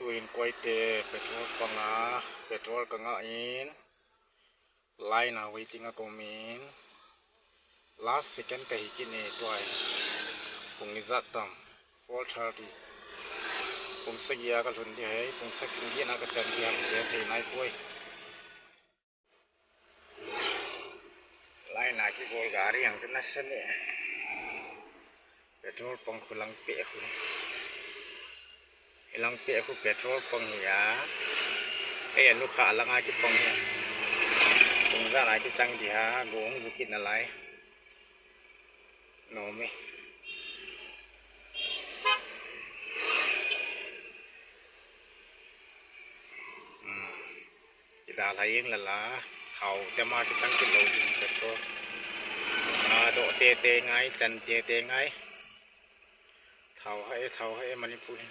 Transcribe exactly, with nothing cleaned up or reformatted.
Tuin Koite petrol panga petrol kangah in, line a waiting a koumin, last second kahi kit e tua hi. Pung ijat tam? Four thirty. Pung sagi a kalhun ding ham, pung sagi, pung get a kachan ding ham, kathei naipoi. Line a kigol gari ang chu nasa e. Petrol pang khu lang peh khu. Hilang peh khu petrol pang hi a. Ei, anu kha lang a kipang hi a. Pung ijat a kichang ding ham, go hung ju kit nalai. Nom e. Kidalha jeng lala, thao tema kichang kit lou ding petrol. Adoh tete ngai, chan tete ngai. Thao hai, thao hai Manipur hi.